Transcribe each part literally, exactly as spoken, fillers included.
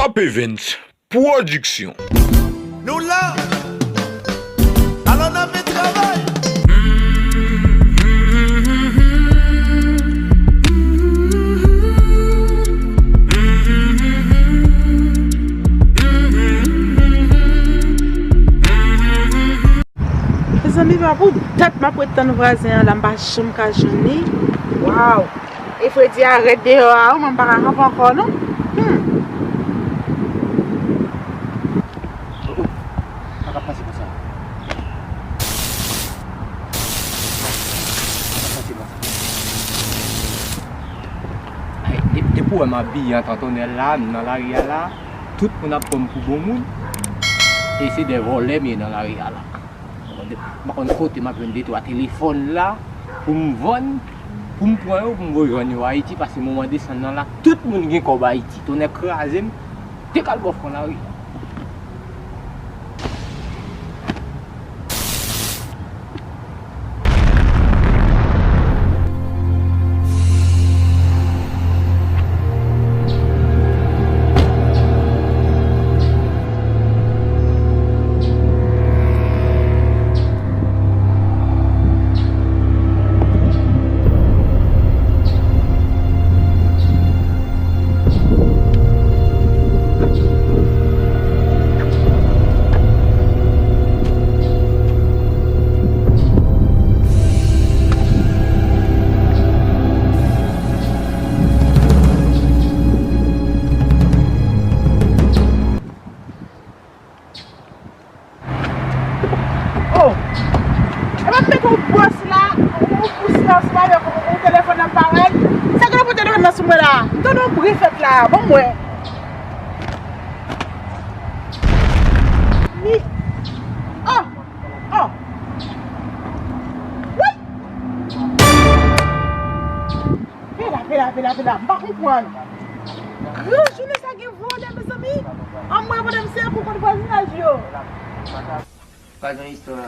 Up Events Production. Nou la, alò n ap travay. Mezanmi, pa pou dat m ap ret tann vwazen an la, m pa janm ka jwenn li. Waw! E fredi a rèd deyò a wi, mwen m pa ka kanpe ankò non. Hmm. Oh, oh. Sa k ap pase konsa? Sa k ap pase konsa? Ay, de-, depi w wè m abiye an tan tonnè la, m nan lari a la, tout moun ap pran m pou bon moun. E se de vòlè m ye nan lari a la. M pa konn kote m ap jwenn de twa telefòn la pou m vann, pou m pran yo, pou m voye vann yo Ayiti, paske moman desann nan la, tout moun gen kòb Ayiti. Tonnè kraze m, te kal bò fon lari. Oh! E pa mete yon bwòs la, yon bwòs la sou avèk yon telefòn nan parèy. Sa gen pou telefòn nan sou mwen la? M tande yon bri fèt la, ban m wè. Mi. Oh! Oh! Woy! Pela, pela, pela, pela, m pa konprann. Gran jounen sa gen vòlè, mezanmi. Anmwey, vòlè, m se pou kont vwazinaj yo. Pa gen istwa.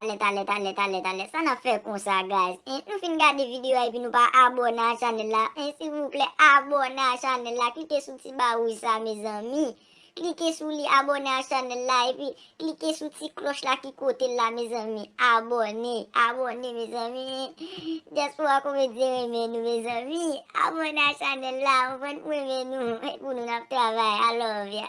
Talè, talè, talè, talè, talè. Sa n ap fè konsa, guys? En, nou fin gade videyo a epi nou pa abòne a chanèl la. En, silvouplè, abòne a chanèl la. Klike sou ti ba wouj sa, mezanmi. Klike sou li, abòne a chanèl la, epi klike sou ti klòch la ki kote l la, mezanmi. Abòne, abòne, mezanmi. Dyaspora Komedyen renmen nou, mezanmi. Abòne a chanèl la, anvan n renmen nou, e pou nou n ap travay. I love ya.